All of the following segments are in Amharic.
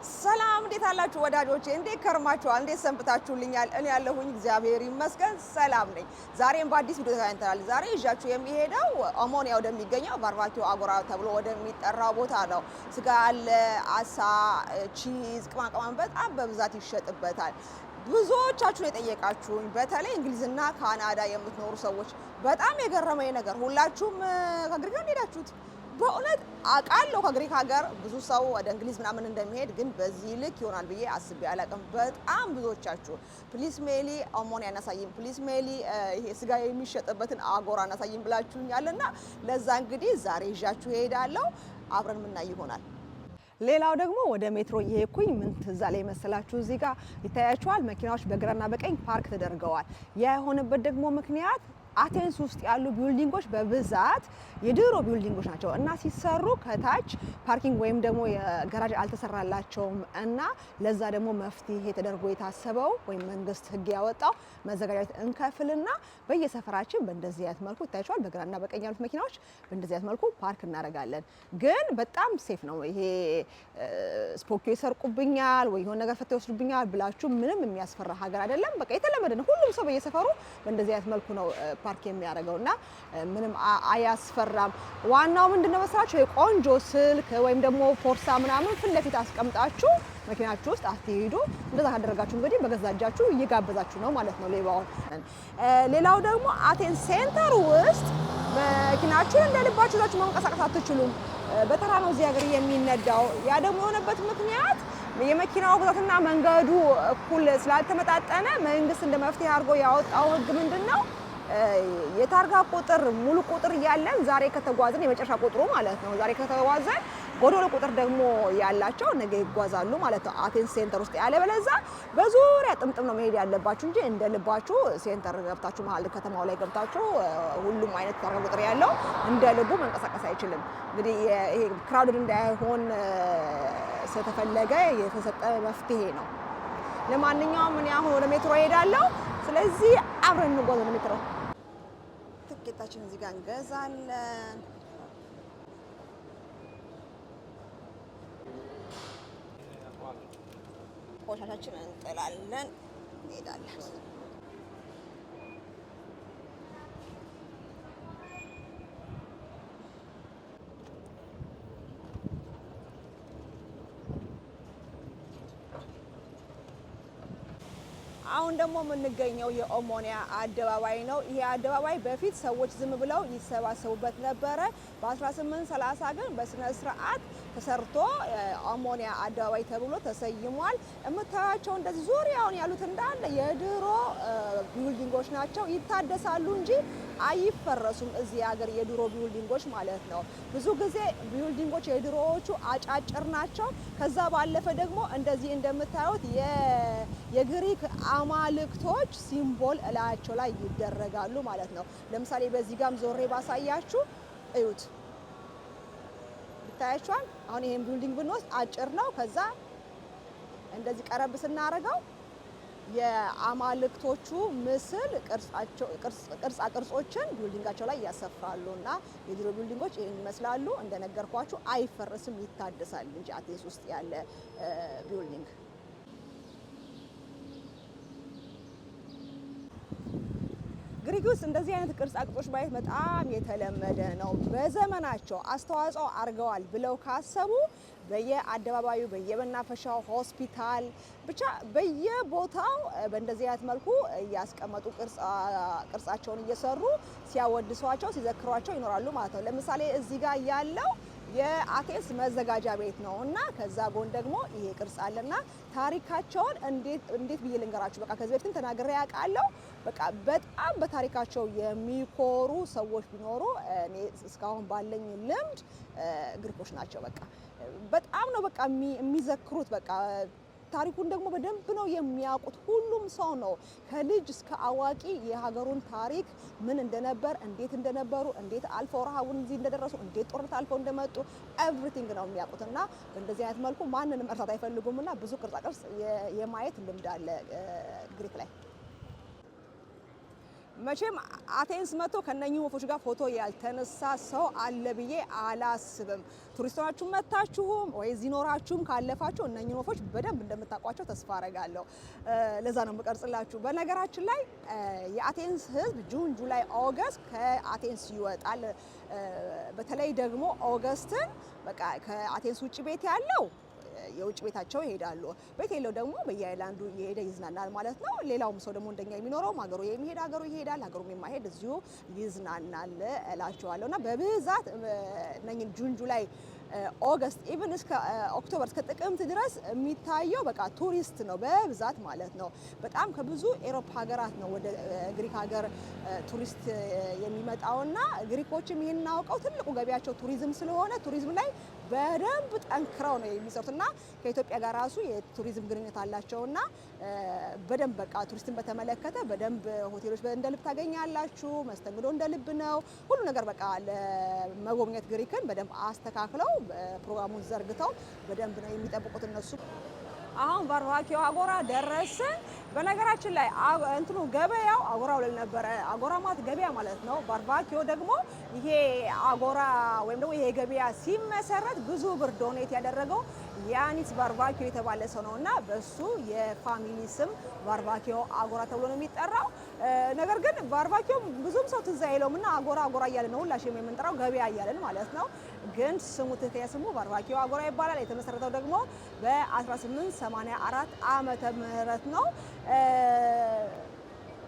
ሰላም፣ እንዴት አላችሁ ወዳጆቼ? እንዴት ከርማችኋል? እንዴት ሰንብታችሁልኛል? እኔ ያለሁኝ እግዚአብሔር ይመስገን ሰላም ነኝ። ዛሬም በአዲስ ቪዲዮ ተገናኝተናል። ዛሬ ይዣችሁ የሚሄደው ኦሞኒያ ወደሚገኘው ቫርቫኪዮ አጎራ ተብሎ ወደሚጠራው ቦታ ነው። ስጋ አለ፣ አሳ፣ cheese፣ ቅመማ በጣም በብዛት ይሸጥበታል። ብዙዎቻችሁን የጠየቃችሁኝ በተለይ እንግሊዝና ካናዳ የምትኖሩ ሰዎች በጣም የገረመኝ ነገር ሁላችሁም ከግሪክ ነው ሄዳችሁት። በእውነት አውቃለሁ ከግሪክ ሀገር ብዙ ሰው ወደ እንግሊዝ ምናምን እንደሚሄድ፣ ግን በዚህ ልክ ይሆናል ብዬ አስቤ አላውቅም። በጣም ብዙዎቻችሁ "Please ሜሊ፣ ኦሞኒያ አሳይን፣ please ሜሊ፣ ይሄ ስጋ የሚሸጥበትን አጎራ አሳይን" ብላችሁኛል እና ለዛ እንግዲህ ዛሬ ይዣችሁ እሄዳለሁ። አብረን የምናይ ይሆናል። ሌላው ደግሞ ወደ ሜትሮ እየሄድኩኝ ምን ትዝ አለኝ መሰላችሁ? እዚህ ጋር ይታያችኋል፣ መኪናዎች በግራና በቀኝ ፓርክ ተደርገዋል። ያ የሆነበት ደግሞ ምክንያት አቴንስ ውስጥ ያሉ building ኦች በብዛት የድሮ building ኦች ናቸው እና ሲሰሩ ከታች parking ወይም ደግሞ የገራጅ አልተሰራላቸውም እና ለዛ ደግሞ መፍትሄ ተደርጎ የታሰበው ወይም መንግስት ሕግ ያወጣው መዘጋጃ ቤት እንከፍልና በየሰፈራችን በእንደዚህ አይነት መልኩ ይታያቸዋል። በግራና በቀኝ ያሉት መኪናዎች በእንደዚህ አይነት መልኩ ፓርክ እናደርጋለን። ግን በጣም safe ነው። ይሄ ስፖኪዮ ይሰርቁብኛል ወይ የሆነ ነገር ፈተው ይወስዱብኛል ብላችሁ ምንም የሚያስፈራ ሀገር አይደለም። በቃ የተለመደ ነው። ሁሉም ሰው በየሰፈሩ በእንደዚህ አይነት መልኩ ነው ፓርክ የሚያደርገው እና ምንም አያስፈራም። ዋናው ምንድነው መሰላችሁ? የቆንጆ ስልክ ወይም ደግሞ ቦርሳ ምናምን ፊት ለፊት አስቀምጣችሁ መኪናችሁ ውስጥ አትሄዱ። እንደዛ ካደረጋችሁ እንግዲህ በገዛ እጃችሁ እየጋበዛችሁ ነው ማለት ነው ሌባውን። ሌላው ደግሞ አቴንስ center ውስጥ መኪናችሁን እንደ ልባችሁ ይዛችሁ መንቀሳቀስ አትችሉም። በተራ ነው እዚህ ሀገር የሚነዳው። ያ ደግሞ የሆነበት ምክንያት የመኪናው ብዛትና መንገዱ እኩል ስላልተመጣጠነ መንግስት እንደ መፍትሄ አድርጎ ያወጣው ህግ ምንድን ነው? የታርጋ ቁጥር ሙሉ ቁጥር እያለን ዛሬ ከተጓዝን፣ የመጨረሻ ቁጥሩ ማለት ነው። ዛሬ ከተጓዘን ጎዶሎ ቁጥር ደግሞ ያላቸው ነገ ይጓዛሉ ማለት ነው አቴንስ center ውስጥ። ያለበለዚያ በዙሪያ ጥምጥም ነው መሄድ ያለባችሁ እንጂ እንደ ልባችሁ center ገብታችሁ፣ መሀል ከተማው ላይ ገብታችሁ ሁሉም አይነት ታርጋ ቁጥር ያለው እንደ ልቡ መንቀሳቀስ አይችልም። እንግዲህ ይሄ crowded እንዳይሆን ስለተፈለገ የተሰጠ መፍትሄ ነው። ለማንኛውም እኔ አሁን ወደ ሜትሮ እሄዳለሁ። ስለዚህ አብረን እንጓዝ ወደ ሜትሮ። ትኬታችን እዚህ ጋር እንገዛለን። ቆሻሻችን እንጥላለን፣ እንሄዳለን። አሁን ደግሞ የምንገኘው የኦሞኒያ አደባባይ ነው። ይሄ አደባባይ በፊት ሰዎች ዝም ብለው ይሰባሰቡበት ነበረ። በ1830 ግን በስነ ስርዓት ተሰርቶ ኦሞኒያ አደባባይ ተብሎ ተሰይሟል። የምታያቸው እንደዚህ ዙሪያውን ያሉት እንዳለ የድሮ building ኦች ናቸው። ይታደሳሉ እንጂ አይፈረሱም። እዚህ ሀገር የድሮ building ኦች ማለት ነው። ብዙ ጊዜ building ኦች የድሮዎቹ አጫጭር ናቸው። ከዛ ባለፈ ደግሞ እንደዚህ እንደምታዩት የግሪክ አማልክቶች symbol እላያቸው ላይ ይደረጋሉ ማለት ነው። ለምሳሌ በዚህ ጋም ዞሬ ባሳያችሁ እዩት፣ ይታያችኋል። አሁን ይሄን building ብንወስድ አጭር ነው። ከዛ እንደዚህ ቀረብ ስናደርገው የአማልክቶቹ ምስል ቅርጻ ቅርጾችን building ኣቸው ላይ ያሰፍራሉ እና የድሮ building ኦች ይህን ይመስላሉ። እንደነገርኳችሁ አይፈርስም፣ ይታደሳል እንጂ አቴንስ ውስጥ ያለ building። ግሪክ ውስጥ እንደዚህ አይነት ቅርጻ ቅርጾች ማየት በጣም የተለመደ ነው። በዘመናቸው አስተዋጽኦ አድርገዋል ብለው ካሰቡ በየአደባባዩ፣ በየመናፈሻው፣ ሆስፒታል፣ ብቻ በየቦታው በእንደዚህ አይነት መልኩ እያስቀመጡ፣ ቅርጻቸውን እየሰሩ ሲያወድሷቸው፣ ሲዘክሯቸው ይኖራሉ ማለት ነው። ለምሳሌ እዚህ ጋር ያለው የአቴንስ መዘጋጃ ቤት ነው እና ከዛ ጎን ደግሞ ይሄ ቅርጽ አለና ታሪካቸውን እንዴት ብዬ ልንገራችሁ? በቃ ከዚህ በፊትም ተናግሬ ያውቃለሁ። በቃ በጣም በታሪካቸው የሚኮሩ ሰዎች ቢኖሩ እኔ እስካሁን ባለኝ ልምድ ግሪኮች ናቸው። በቃ በጣም ነው በቃ የሚዘክሩት፣ በቃ ታሪኩን ደግሞ በደንብ ነው የሚያውቁት። ሁሉም ሰው ነው ከልጅ እስከ አዋቂ የሀገሩን ታሪክ ምን እንደነበር፣ እንዴት እንደነበሩ፣ እንዴት አልፈው ረሃቡን እዚህ እንደደረሱ፣ እንዴት ጦርነት አልፈው እንደመጡ everything ነው የሚያውቁት እና በእንደዚህ አይነት መልኩ ማንንም መርሳት አይፈልጉም እና ብዙ ቅርጻ ቅርጽ የማየት ልምድ አለ ግሪክ ላይ። መቼም አቴንስ መጥቶ ከነኚህ ወፎች ጋር ፎቶ ያልተነሳ ሰው አለ ብዬ አላስብም። ቱሪስቶቻችሁ መታችሁም ወይ እዚህ ኖራችሁም ካለፋችሁ እነኚህን ወፎች በደንብ እንደምታውቋቸው ተስፋ አረጋለሁ። ለዛ ነው የምቀርጽላችሁ። በነገራችን ላይ የአቴንስ ሕዝብ June፣ July፣ August ከአቴንስ ይወጣል። በተለይ ደግሞ August ን በቃ ከአቴንስ ውጭ ቤት ያለው የውጭ ቤታቸው ይሄዳሉ። ቤት የሌለው ደግሞ በየ island ኡ እየሄደ ይዝናናል ማለት ነው። ሌላውም ሰው ደግሞ እንደኛ የሚኖረውም ሀገሩ የሚሄድ ሀገሩ ይሄዳል፣ ሀገሩም የማይሄድ እዚሁ ይዝናናል እላቸዋለሁ። እና በብዛት እነኝን June፣ July፣ August even እስከ October እስከ ጥቅምት ድረስ የሚታየው በቃ ቱሪስት ነው በብዛት ማለት ነው። በጣም ከብዙ ኤሮፓ ሀገራት ነው ወደ ግሪክ ሀገር ቱሪስት የሚመጣውና ግሪኮችም ይህን አውቀው ትልቁ ገቢያቸው ቱሪዝም ስለሆነ ቱሪዝም ላይ በደንብ ጠንክረው ነው የሚሰሩት እና ከኢትዮጵያ ጋር ራሱ የቱሪዝም ግንኙነት አላቸውና በደንብ በቃ ቱሪስትን በተመለከተ በደንብ ሆቴሎች እንደ ልብ ታገኛላችሁ። መስተንግዶ እንደ ልብ ነው። ሁሉ ነገር በቃ ለመጎብኘት ግሪክን በደንብ አስተካክለው ፕሮግራሙን ዘርግተው በደንብ ነው የሚጠብቁት እነሱ። አሁን ቫርቫኪዮ አጎራ ደረስን። በነገራችን ላይ እንትኑ ገበያው አጎራው ልል ነበረ። አጎራ ማለት ገበያ ማለት ነው። ቫርቫኪዮ ደግሞ ይሄ አጎራ ወይም ደግሞ ይሄ ገበያ ሲመሰረት ብዙ ብር donate ያደረገው ያኒስ ቫርቫኪዮ የተባለ ሰው ነው እና በሱ የ family ስም ቫርቫኪዮ አጎራ ተብሎ ነው የሚጠራው። ነገር ግን ቫርቫኪዮ ብዙም ሰው ትዝ አይለውም እና አጎራ አጎራ እያለን ነው ሁላችንም የምንጠራው ገበያ እያለን ማለት ነው። ግን ስሙ ትክክለኛ ስሙ ቫርቫኪዮ አጎራ ይባላል። የተመሰረተው ደግሞ በ1884 ዓመተ ምህረት ነው።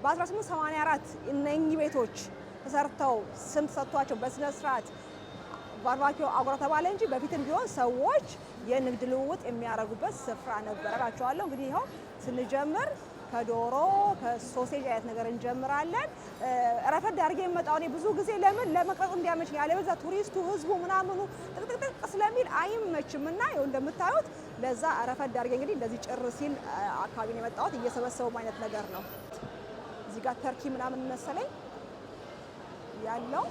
በ1884 እነኚህ ቤቶች ተሰርተው ስም ተሰጥቷቸው በስነ ስርዓት ቫርቫኪዮ አጎራ ተባለ እንጂ በፊትም ቢሆን ሰዎች የንግድ ልውውጥ የሚያደርጉበት ስፍራ ነበረ እላቸዋለሁ። እንግዲህ ይኸው ስንጀምር ከዶሮ ከ sausage አይነት ነገር እንጀምራለን። ረፈድ አድርጌ የመጣው እኔ ብዙ ጊዜ ለምን ለመቅረጹ እንዲያመች ያለበለዚያ ቱሪስቱ ህዝቡ ምናምኑ ጥቅጥቅጥቅ ስለሚል አይመችም እና ይኸው እንደምታዩት ለዛ ረፈድ አድርጌ እንግዲህ እንደዚህ ጭር ሲል አካባቢ ነው የመጣሁት። እየሰበሰቡም አይነት ነገር ነው። እዚህ ጋር ተርኪ ምናምን መሰለኝ ያለው።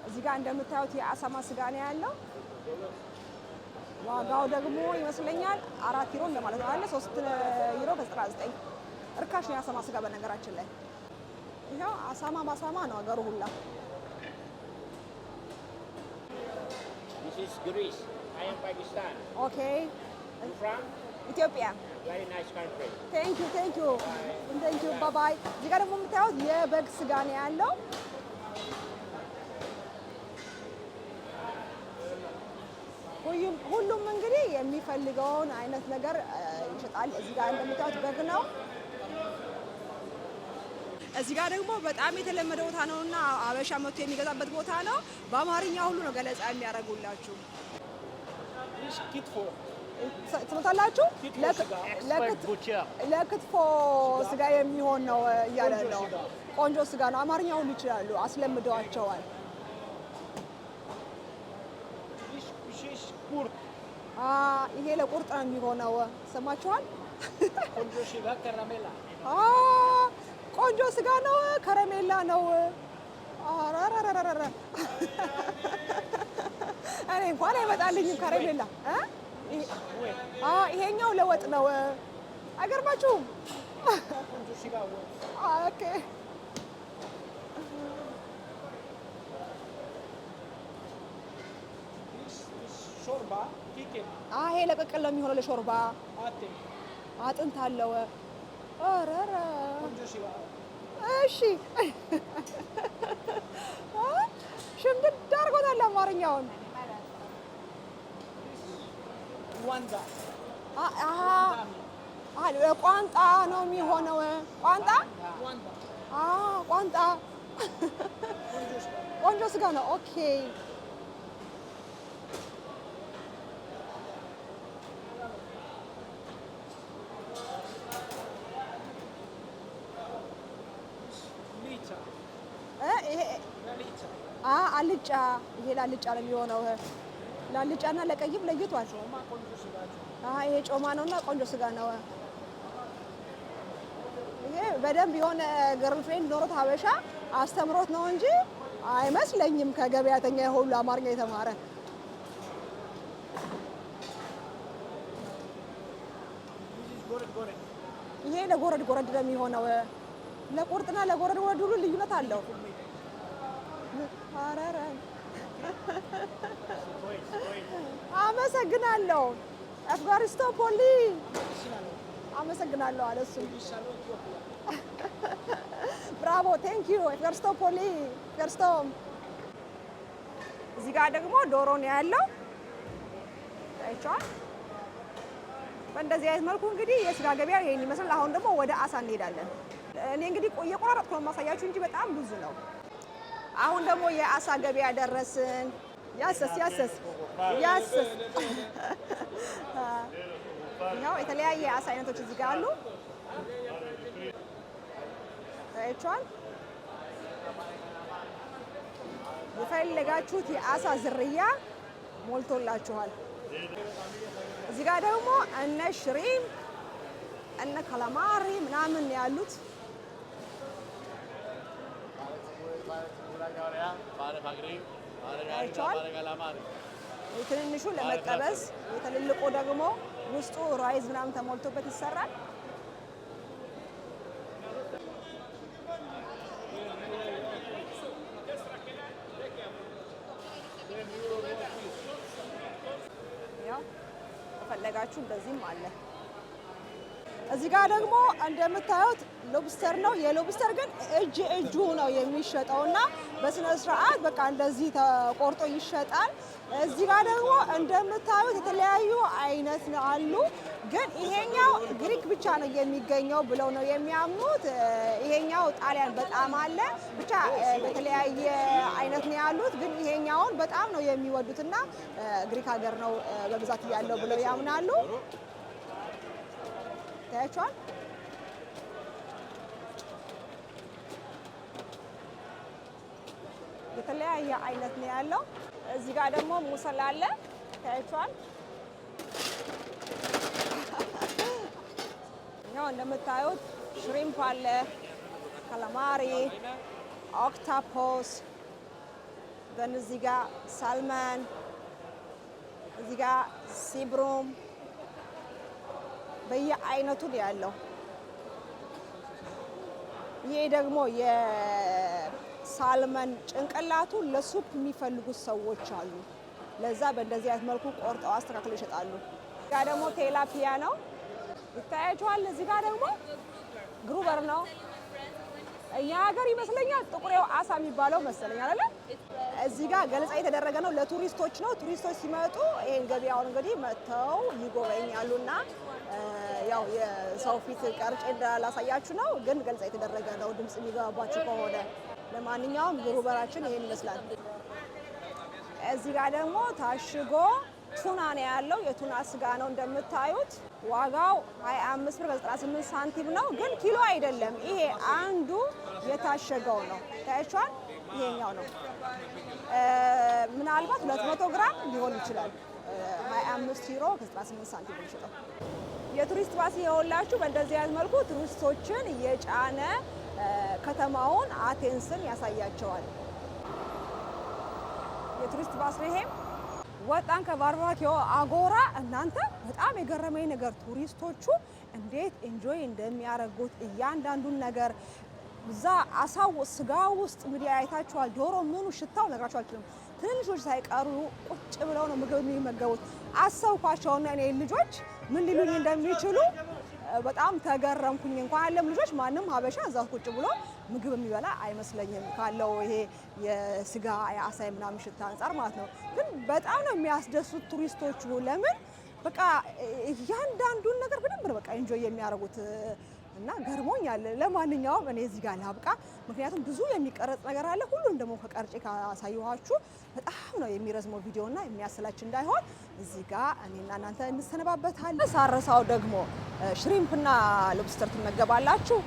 እዚህ ጋር እንደምታዩት የአሳማ ስጋ ነው ያለው። ዋጋው ደግሞ ይመስለኛል 4 ዩሮ እንደማለት ነው አለ 3 ዩሮ ከ99። እርካሽ ነው የአሳማ ስጋ። በነገራችን ላይ ይኸው አሳማ በአሳማ ነው አገሩ ሁላ። This is Greece. I am Pakistan. Okay. You from? ኢትዮጵያ። Very nice country. Thank you, thank you, thank you, bye bye። እዚህ ጋር ደግሞ የምታዩት የበግ ስጋ ነው ያለው። ሁሉም እንግዲህ የሚፈልገውን አይነት ነገር ይሸጣል። እዚህ ጋር እንደምታዩት በግ ነው። እዚህ ጋር ደግሞ በጣም የተለመደ ቦታ ነውና አበሻ መጥቶ የሚገዛበት ቦታ ነው። በአማርኛ ሁሉ ነው ገለጻ የሚያደርጉላችሁ። This ክትፎ. ትመታላችሁ። ክትፎ ስጋ። Expert butcher. ለክትፎ ስጋ የሚሆን ነው እያለ ቆንጆ ነው። ስጋ። ቆንጆ ስጋ ነው። አማርኛ ሁሉ ይችላሉ፣ አስለምደዋቸዋል። This is ቁርጥ. አ ይሄ ለቁርጥ ነው የሚሆነው። ሰማችኋል? ቆንጆ ስጋ ከረሜላ። አ ቆንጆ ስጋ ነው፣ ከረሜላ ነው። አራራራራ እኔ እንኳን አይመጣልኝም ከረሜላ እ ይሄኛው ለወጥ ነው። አይገርማችሁም? ቆንጆ ስጋ ወጥ። Okay. This is ሾርባ chicken. ይሄ ለቅቅል ነው የሚሆነው፣ ለሾርባ። አጥንት። አጥንት አለው። ኧረረ። ቆንጆ ስጋ። እሺ፣ ሽምድድ አድርጎታል አማርኛውን። ቋንጣ. ቋንጣ ነው የሚሆነው። ቋንጣ። ቋንጣ. ቋንጣ። ቆንጆ ስጋ። ቆንጆ ስጋ ነው። Okay. አልጫ. ይሄ አልጫ. አልጫ፣ ይሄ ላልጫ ነው የሚሆነው። ላልጫና ለቀይም ለይቷል። ጮማ ቆንጆ ስጋ። ይሄ ጮማ ነውና ቆንጆ ስጋ ነው። ይሄ በደንብ የሆነ girlfriend ኖሮት ሀበሻ አስተምሮት ነው እንጂ አይመስለኝም ከገበያተኛ የሁሉ አማርኛ የተማረ። This is ጎረድ ጎረድ. ይሄ ለጎረድ ጎረድ ነው የሚሆነው። ለቁርጥና ለጎረድ ጎረድ ሁሉ ልዩነት አለው። አረረ፣ አመሰግናለሁ። Ευχαριστώ πολύ። አመሰግናለሁ አለ እሱ። Μπράβο, thank you. Ευχαριστώ πολύ. Ευχαριστώ። እዚህ ጋር ደግሞ ዶሮ ነው ያለው፣ ታይቷል። በእንደዚህ አይነት መልኩ እንግዲህ የስጋ ገበያ ይሄን ይመስላል። አሁን ደግሞ ወደ አሳ እንሄዳለን። እኔ እንግዲህ እየቆራረጥኩ ነው የማሳያችሁ እንጂ በጣም ብዙ ነው። አሁን ደግሞ የአሳ ገበያ ደረስን። Γεια σας, γεια σας, γεια σας። ያው የተለያየ የአሳ አይነቶች እዚህ ጋር አሉ። ታያችኋል። የፈለጋችሁት የአሳ ዝርያ ሞልቶላችኋል። እዚህ ጋር ደግሞ እነ shrimp፣ እነ calamari ምናምን ያሉት። ታያቸዋል። የትንንሹ ለመጠበስ፣ የትልልቁ ደግሞ ውስጡ rice ምናምን ተሞልቶበት ይሰራል። ያው ከፈለጋችሁ እንደዚህም አለ። እዚህ ጋር ደግሞ እንደምታዩት lobster ነው። የ lobster ግን እጅ እጁ ነው የሚሸጠው እና በስነ ስርዓት በቃ እንደዚህ ተቆርጦ ይሸጣል። እዚህ ጋር ደግሞ እንደምታዩት የተለያዩ አይነት ነው አሉ። ግን ይሄኛው ግሪክ ብቻ ነው የሚገኘው ብለው ነው የሚያምኑት። ይሄኛው ጣሊያን በጣም አለ። ብቻ በተለያየ አይነት ነው ያሉት። ግን ይሄኛውን በጣም ነው የሚወዱት እና ግሪክ ሀገር ነው በብዛት ያለው ብለው ያምናሉ። ታያችኋል። የተለያየ አይነት ነው ያለው። እዚህ ጋር ደግሞ mussel አለ። ታያችኋል። ያው እንደምታዩት shrimp አለ፣ calamari፣ octopus፣ then እዚህ ጋር salmon፣ እዚህ ጋር sea bream፣ በየአይነቱ ነው ያለው። ይሄ ደግሞ የ salmon ጭንቅላቱ ለ soup የሚፈልጉት ሰዎች አሉ። ለዛ በእንደዚህ አይነት መልኩ ቆርጠው አስተካክለው ይሸጣሉ። ጋ ደግሞ tilapia ነው፣ ይታያችኋል። እዚህ ጋር ደግሞ grouper ነው። እኛ ሀገር ይመስለኛል ጥቁሬው አሳ የሚባለው መሰለኝ አይደለ? እዚህ ጋር ገለጻ የተደረገ ነው፣ ለቱሪስቶች ነው። ቱሪስቶች ሲመጡ ይሄን ገበያውን እንግዲህ መጥተው ይጎበኛሉና ያው የሰው ፊት ቀርጬ እንዳላሳያችሁ ነው፣ ግን ገለጻ የተደረገ ነው ድምጽ የሚገባባችሁ ከሆነ። ለማንኛውም grouper ኣችን ይሄን ይመስላል። እዚህ ጋር ደግሞ ታሽጎ ቱና ነው ያለው። የቱና ስጋ ነው እንደምታዩት። ዋጋው 25 ብር ከ98 ሳንቲም ነው፣ ግን ኪሎ አይደለም። ይሄ አንዱ የታሸገው ነው። ታያችኋል። ይሄኛው ነው፣ ምናልባት 200 ግራም ሊሆን ይችላል። 25 ዩሮ ከ98 ሳንቲም ነው የሚሸጠው። የቱሪስት ባስ የሆላችሁ በእንደዚህ አይነት መልኩ ቱሪስቶችን እየጫነ ከተማውን አቴንስን ያሳያቸዋል። የቱሪስት ባስ ነው ይሄም። ወጣን ከቫርቫኪዮ አጎራ። እናንተ፣ በጣም የገረመኝ ነገር ቱሪስቶቹ እንዴት enjoy እንደሚያደርጉት እያንዳንዱን ነገር። እዛ አሳው ስጋ ውስጥ እንግዲህ አይታችኋል። ዶሮ ምኑ ሽታው ነግራችሁ አልችልም። ትንንሾች ሳይቀሩ ቁጭ ብለው ነው ምግብ የሚመገቡት። አሰብኳቸውና እኔ ልጆች ምን ሊሉኝ እንደሚችሉ በጣም ተገረምኩኝ። እንኳን አለም ልጆች፣ ማንም ሀበሻ እዛ ቁጭ ብሎ ምግብ የሚበላ አይመስለኝም ካለው ይሄ የስጋ የአሳ ምናምን ሽታ አንጻር ማለት ነው። ግን በጣም ነው የሚያስደስቱት ቱሪስቶቹ። ለምን በቃ እያንዳንዱን ነገር በደንብ ነው በቃ enjoy የሚያደርጉት እና ገርሞኛል። ለማንኛውም እኔ እዚህ ጋር ላብቃ፣ ምክንያቱም ብዙ የሚቀረጽ ነገር አለ። ሁሉን ደግሞ ከቀርጬ ካሳየኋችሁ በጣም ነው የሚረዝመው ቪዲዮ እና የሚያሰላች እንዳይሆን እዚህ ጋር እኔና እናንተ እንሰነባበታለን። ሳረሳው ደግሞ shrimp ና lobster ትመገባላችሁ።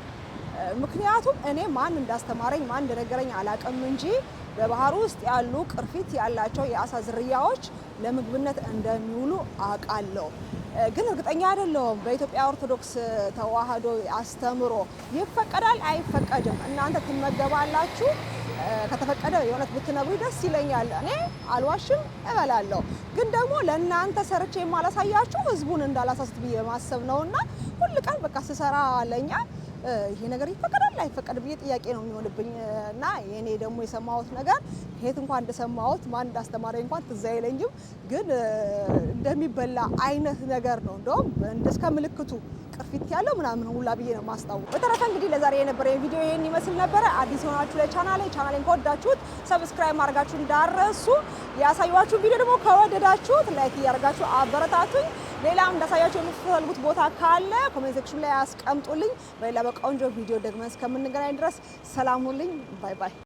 ምክንያቱም እኔ ማን እንዳስተማረኝ ማን እንደነገረኝ አላቅም እንጂ በባህር ውስጥ ያሉ ቅርፊት ያላቸው የአሳ ዝርያዎች ለምግብነት እንደሚውሉ አውቃለሁ። ግን እርግጠኛ አይደለሁም። በኢትዮጵያ ኦርቶዶክስ ተዋህዶ አስተምሮ ይፈቀዳል አይፈቀድም? እናንተ ትመገባላችሁ? ከተፈቀደ የእውነት ብትነግሩኝ ደስ ይለኛል። እኔ አልዋሽም፣ እበላለሁ። ግን ደግሞ ለእናንተ ሰርቼ የማላሳያችሁ ህዝቡን እንዳላሳስት ብዬ በማሰብ ነውና ሁል ቀን በቃ ስሰራ ለኛ ይሄ ነገር ይፈቀዳል አይፈቀድም ብዬ ጥያቄ ነው የሚሆንብኝ። እና የኔ ደግሞ የሰማሁት ነገር ከየት እንኳን እንደሰማሁት ማን እንዳስተማረኝ እንኳን ትዝ አይለኝም፣ ግን እንደሚበላ አይነት ነገር ነው። እንደውም እስከ ምልክቱ ቅርፊት ያለው ምናምን ሁላ ብዬ ነው የማስታውሰው። በተረፈ እንግዲህ ለዛሬ የነበረ ቪዲዮ ይሄን ይመስል ነበረ። አዲስ የሆናችሁ ለቻናሌ፣ ቻናሌን ከወዳችሁት subscribe ማድረጋችሁ እንዳትረሱ፣ ያሳየኋችሁ ቪዲዮ ደግሞ ከወደዳችሁት like እያደረጋችሁ አበረታቱኝ። ሌላም እንዳሳያችሁ የምትፈልጉት ቦታ ካለ comment section ላይ አስቀምጡልኝ። በሌላ በቆንጆ ቪዲዮ ደግመን እስከምንገናኝ ድረስ ሰላም ሁኑልኝ። Bye bye።